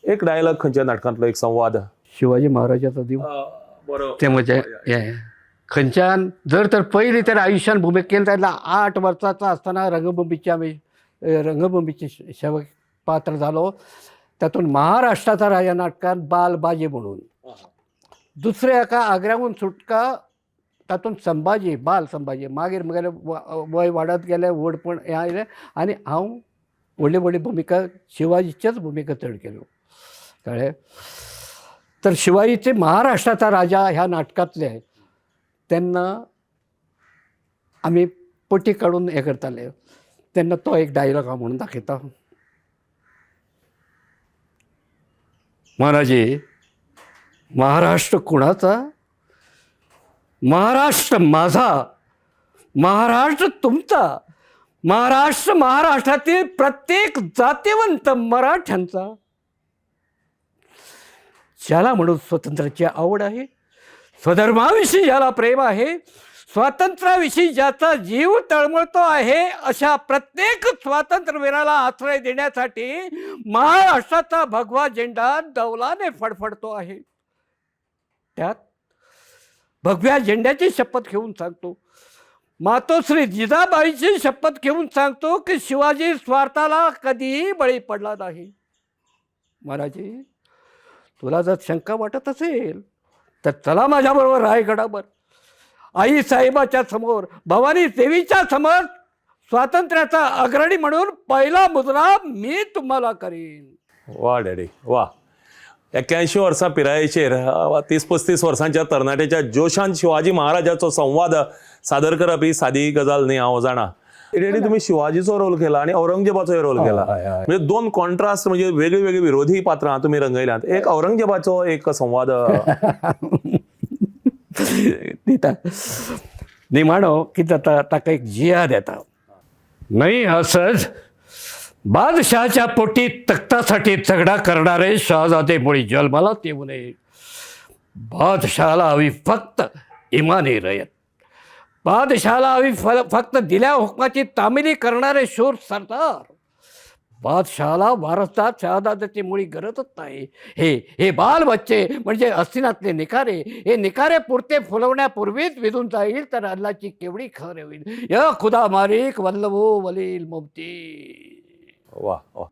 एक डायलॉग खंयच्या नाटकांतलो, एक संवाद. शिवाजी महाराजाचा दिव. बरो. ते म्हणजे हे खंयच्यान जर तर पयली तर आयुष्यान भुमिका केली तेन्ना 8 वर्सांचो आसतना रंगभूमीची आमी रंगभूमीची सेवक पात्र जालो. तातूंत महाराष्ट्राचा राजा नाटकान बाल बाजी म्हणून, दुसऱ्या एका आग्र्याहून सुटका तातूंत संभाजी, बाल संभाजी. मागीर म्हगेलें वय वाडत गेलें, व्हडपण हें आयलें आनी हांव व्हडली व्हडली भुमिका, शिवाजीचेच भुमिका चड केल्यो, कळ्ळें. तर शिवाजीचे महाराष्ट्राचा राजा ह्या नाटकांतले तेन्ना आमी पटी काडून हें करताले तेन्ना तो एक डायलॉग हांव म्हणून दाखयता. महाराजी, महाराष्ट्र कुणाचा? महाराष्ट्र माझा, महाराष्ट्र तुमचा, महाराष्ट्र महाराष्ट्रातील प्रत्येक जातीवंत मराठ्यांचा. ज्याला म्हणून स्वतंत्राची आवड आहे, स्वधर्माविषयी ज्याला प्रेम आहे, स्वातंत्र्याविषयी ज्याचा जीव तळमळतो आहे, अशा प्रत्येक स्वातंत्र्यवीराला आश्रय देण्यासाठी महाराष्ट्राचा भगवा झेंडा डौलाने फडफडतो आहे. त्यात भगव्या झेंड्याची शपथ घेऊन सांगतो, मातोश्री जिजाबाईची शपथ घेऊन सांगतो की शिवाजी स्वार्थाला कधीही बळी पडला नाही. महाराजी, तुला जर शंका वाटत असेल तर चला माझ्याबरोबर रायगडावर. आई साहेबाच्या समोर, भवानी देवीच्या समोर स्वातंत्र्याचा अग्रणी म्हणून पहिला मुजरा मी तुम्हाला करीन. वा डॅडी वा. 81 वर्सां पिरायेचेर 30-35 वर्सांच्या तरणाट्याच्या जोशान शिवाजी महाराजाचो संवाद सादर करप ही सादी गजाल न्ही, हांव जाणा. डॅडी, तुमी शिवाजीचो रोल केला आनी औरंगजेबाचोय रोल केला. हय, हय. म्हणजे दोन कॉन्ट्रास्ट, म्हणजे वेगळी वेगळी विरोधी पात्रां तुमी रंगयल्यांत. एक औरंगजेबाचो एक संवाद. दिता. निमाणो कितें जाता, ताका एक जिहाद येता. नाही असंच बादशहाच्या पोटी तख्तासाठी झगडा करणारे शहजादे मुळी जन्मालाच येऊ नये. बादशहाला हवी फक्त इमानी रयत. बादशहाला हवी फक्त दिल्या हुकमाची तामिली करणारे शूर सरदार. बादशहाला वारसदार शहाजाद्याची मुळी गरजच नाही. हे हे बाल बच्चे म्हणजे हस्तिनातले निकारे. हे निकारे पुरते फुलवण्यापूर्वीच विधून जाईल तर अल्लाची केवढी खर होईल. या खुदा मारिक वल्लभो वलील मुक्ती. वा वा.